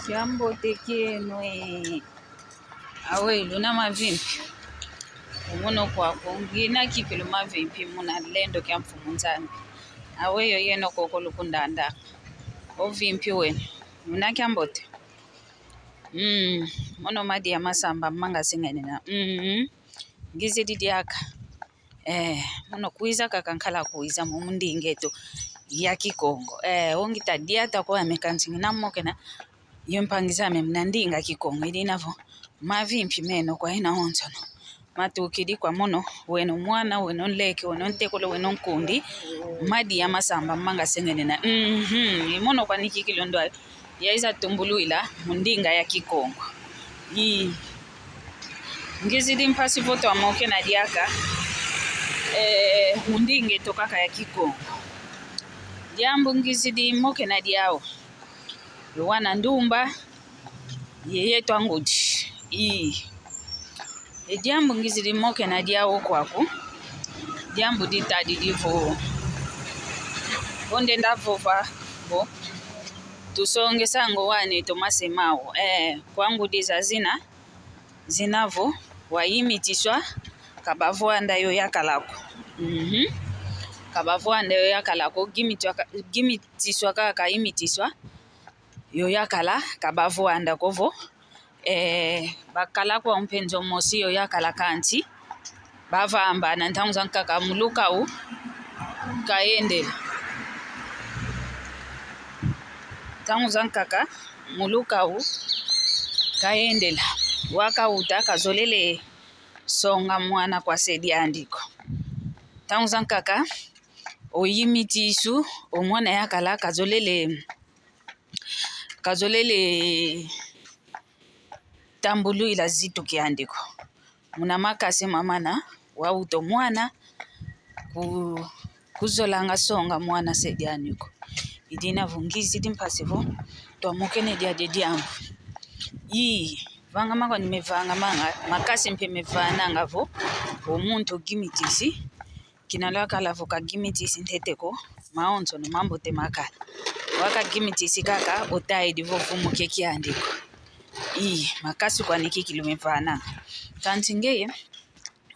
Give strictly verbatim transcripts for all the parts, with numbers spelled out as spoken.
Kiambote kieno e. Awe, luna mavimpi. Omono kwaku ngina kikilu mavimpi muna lendo kia Mfumu Nzambi. Awe, yo yeno koko lukundanda. Ovimpi weno. Luna kiambote. Mm, mono madia masamba manga sengenena. Mm, ngizidi diaka. Eh, mono kwiza kaka nkala kwiza mu ndinga eto ya Kikongo. Eh, ongita diata kwa mekansi ngina mokena yo mpangi zame muna ndinga Kikongo. Idina vo mavimpi meno kwa ina onsono matukidi kwa mono, weno mwana, weno nleke, weno ntekolo, weno nkundi, madia masamba manga sengenena. Mhm, imono kwa niki kilondo ayo yaiza tumbulwila mu ndinga ya Kikongo. I. Ngizidi mpasi vo twamokena diaka, eh, mu ndinga eto kaka ya Kikongo. Diambu ngizidi mokena diau. Yowana ndumba, yeye twa ngudi. I. E diambu ngizidi mokena diau kwaku. Diambu ditadidi vo. Vo ndenda vova vo. Tusongesango wane tomase mau. Eh, kwa ngudi zazina. Zina vo. Wayimitiswa. Ka bavwanda yo yakala ko. Mhm. Ka bavwanda yo yakala ko. Gimitiswa ka, gimitiswa kaka yimitiswa. Yo yakala, ka bavwanda ko vo. Eh, bakala kwa mpenzo mosi yo yakala kansi. Bavambana ntangu zankaka mu lukau kayendela. Ntangu zankaka mu lukau kayendela. Wakauta kazolele songa mwana kwa se diandi ko. Ntangu zankaka, oyimitisu, omwana yakala kazolele kazolele tambulwila zitu kiandi ko. Muna makasi mamana, wauto mwana, ku, kuzolanga songa mwana se diandi ko. Idina vo ngizidi mpasi vo, twamokene diadi diambu. Ii, vanga mako ni mevanga manga, makasi mpe mevananga vo, o muntu gimitisi, kina lwakala vo kagimitisi ntete ko, maonso no mambote makala. Wakagimitisi kaka, otayidi vo vumuke kiandi ko. Ii, makasi kwani kikilu mevana. Kansi ngeye,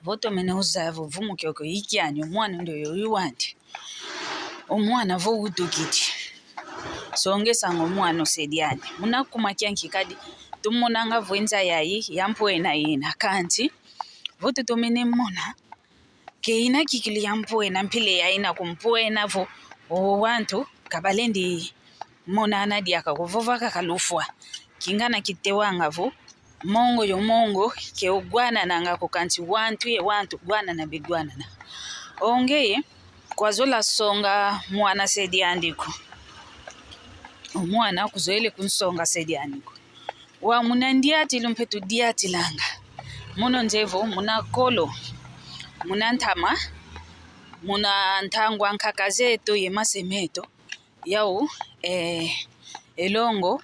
vo tomene uzaya vo vumuke oko ikiani, omwana ndio yo iwandi. Omwana vo utukidi. Songesango mwana o se diandi. Muna kuma kianki kadi, tumonanga vo nza yayi, yampwena yina. Kansi, vo tutomene mona, ke ina kikilu yampwena, mpila ya ina kumpwena vo, o wantu, kabalendi monana diaka ko, vova kaka lufwa. Kingana kitewanga vo, mongo yo mongo, ke ogwanananga ko kansi wantu ye wantu, gwanana begwanana. Ongeye, kwazola songa mwana se diandi ko. Omwana kuzoele kunsonga se diandi ko. Wa muna ndiatilu mpe tudiatilanga. Mono nzevo, muna kolo, muna ntama, muna ntangwa nkaka zeto ye mase meto. Yau, eh, elongo,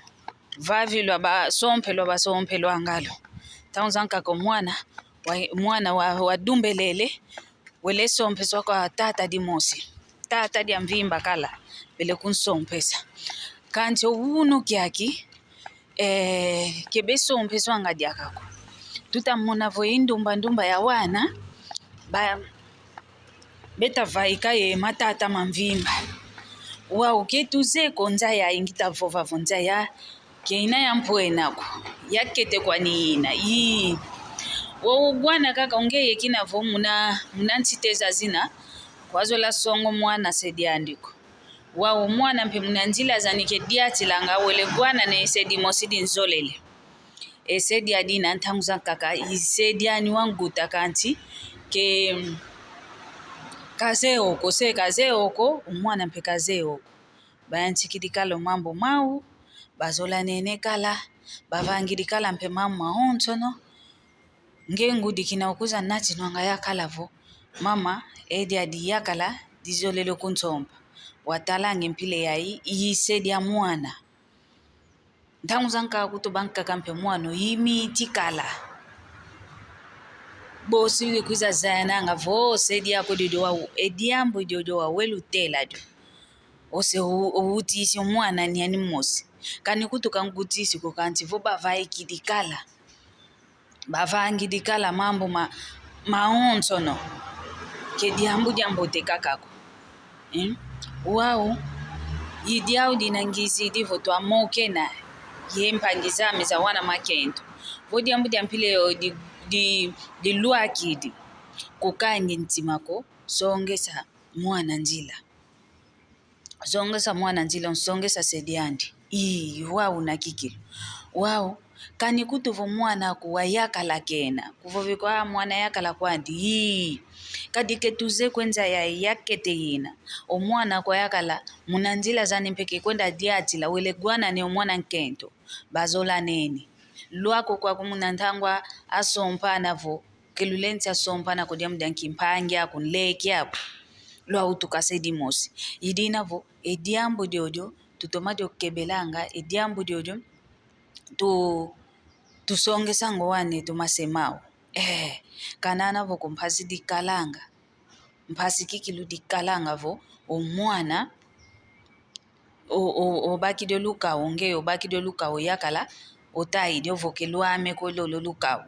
vavi lwa basompelwa, basompelwanga lo. Ntangu zankaka mwana, wa, mwana wa, wadumbelele, wele sompeswa kwa tata dimosi. Tata dia mvimba kala, bele kunsompesa. Kansi unu kiaki, eh, ke besompeswanga diaka ko. Tutamona vo i ndumba ndumba ya wana, ba, beta vaika ye matata ma mvimba. Wau ke tuzeye ko nza ya ingita vova vo nza ya, ke ina yampwena ko, yakete kwani ina. Ii. Wau gwana kaka ongeye kina vo muna, muna ntite zazina, kwazola songo mwana se diandi ko. Wau mwana mpe muna nzila zani ke diatilanga wele gwanane se dimosi dinzolele. E se diadi na ntangu zankaka, i se diani wanguta kansi, ke, mm, kazeye oko, se kazeye oko, omwana mpe kazeye oko. Bayantikidi kala o mambu mau, bazolanene kala, bavangidi kala mpe mambu maonsono. Nge ngudi kina okwiza natinwanga yakala vo, mama, e diadi yakala, dizolele kunsompa. Watalangi mpila yayi, i se dia mwana. Ntangu zankaka kutu bankaka mpe mwana oyimiti kala. Bosi bikwiza zayananga vo se diaku diodio wau, e diambu diodio wau welutela dio. Ose u-, uwutisi mwana ni ani mosi. Kani kutuka ngutisi ko kansi vo bavaikidi kala. Bavangidi kala mambu ma, mawonsono. Ke diambu diambote kaka ko. Hmm? Wau, i diau dina ngizidi vo twamokena ye mpangi zame za wana makento. Vo diambu dia mpila yo di, di, dilwakidi. Kukangi ntima ko, songesa mwana nzila. Songesa mwana nzila, nsongesa se diandi. Ii, wau na kikilu. Wau, kani kutu vo mwana aku wayakala kena. Kuvoveko, ah, mwana yakala kwandi. Ii. Kadi ke tuzeko e nza yayi yakete yina. O mwana aku wayakala, muna nzila zani mpe ke kwenda diatila, wele gwanane o mwana nkento. Bazolanene. Lwako kwaku muna ntangwa asompana vo, ke lulensi asompana ko diambu dia nki, mpangi aku, nleke aku. Lwawutuka se dimosi. I dina vo, e diambu diodio, tutoma dio kebelanga, e diambu diodio, tu, tusongesa ngo wane, tumasema wo. Eh, kanana vo ko mpasi dikalanga. Mpasi kikilu dikalanga vo, o mwana, o, o, obakidi o lukau, nge obakidi o lukau yakala, otayidi ovo ke lwame ko lolo lukau.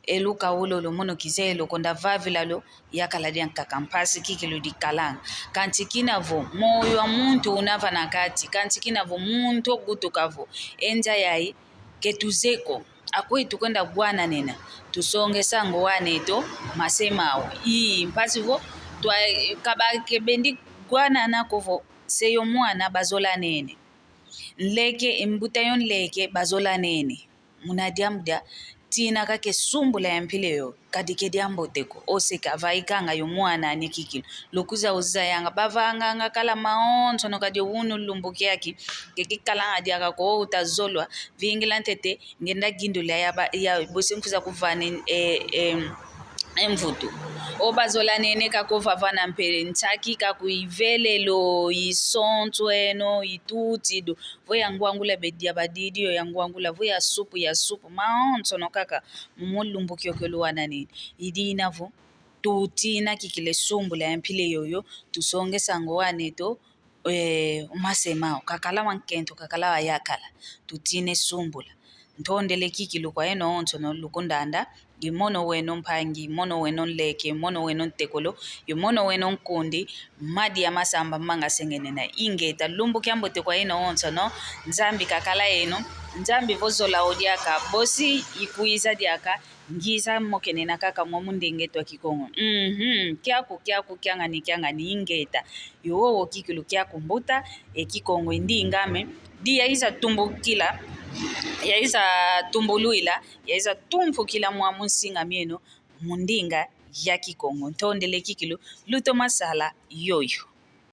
E lukau lolo mono kizeye lo konda vavila lo, yakala diankaka mpasi kikilu dikalanga. Kansi kina vo, moyo wa muntu unava na kati, kansi kina vo, muntu ogutuka vo, e nza yayi, ke tuzeko. Akweyi tukwenda gwananena, tusongesa ngo wane, tumasema wo. Ii, mpasi vo, twa, ka bakebendi gwanana ko vo, se yo mwana bazolanene. Nleke, mbuta yo nleke bazolanene. Muna diambu dia, tina kaka e sumbula ya mpila yo, kadi ke diambote ko, ose kavaikanga yo mwana ani kikilu. Lukwiza uzayanga, bavanganga kala mawonsono kadi unu lumbu kiaki, ke kikalanga diaka ko, utazolwa, vingila ntete, ngenda gindula ya ba, ya bosi nkwiza kuvana e, e, e mvutu. O bazolanene kaka ovavana mpe nsaki kaka ivelelo, isonso eno, ituti do. Vo ya ngwangula bedia badidi yo ya ngwangula, vo ya supu, ya supu, mawonsono kaka, mu lumbu kiokio luwananini. I dina vo, tutina kikilu e sumbula ya mpila yoyo, tusongesa ngo wane to, eh, umasema wo, kakala wa nkento, kakala wa yakala, tutina e sumbula. Ntondele kikilu kwa yeno onsono lukundanda, i mono weno mpangi, i mono weno nleke, i mono weno ntekolo, i mono weno nkundi, madia masamba manga sengenena. Ingeta, lumbu kiambote kwa yeno onsono, Nzambi kakala yeno, Nzambi vo zola wo diaka, bosi ikwiza diaka, ngiza mokenena kaka mwa mundinga eto wa Kikongo. Mhm, kiaku, kiaku, kiangani, kiangani, ingeta. Yowo kikilu kiaku mbuta, e Kikongo e ndinga ame, di yaiza tumbukila, yaiza tumbulwila, yaiza tumpukila mwa munsinga mieno, mundinga ya Kikongo. Ntondele kikilu, lutoma sala yoyo.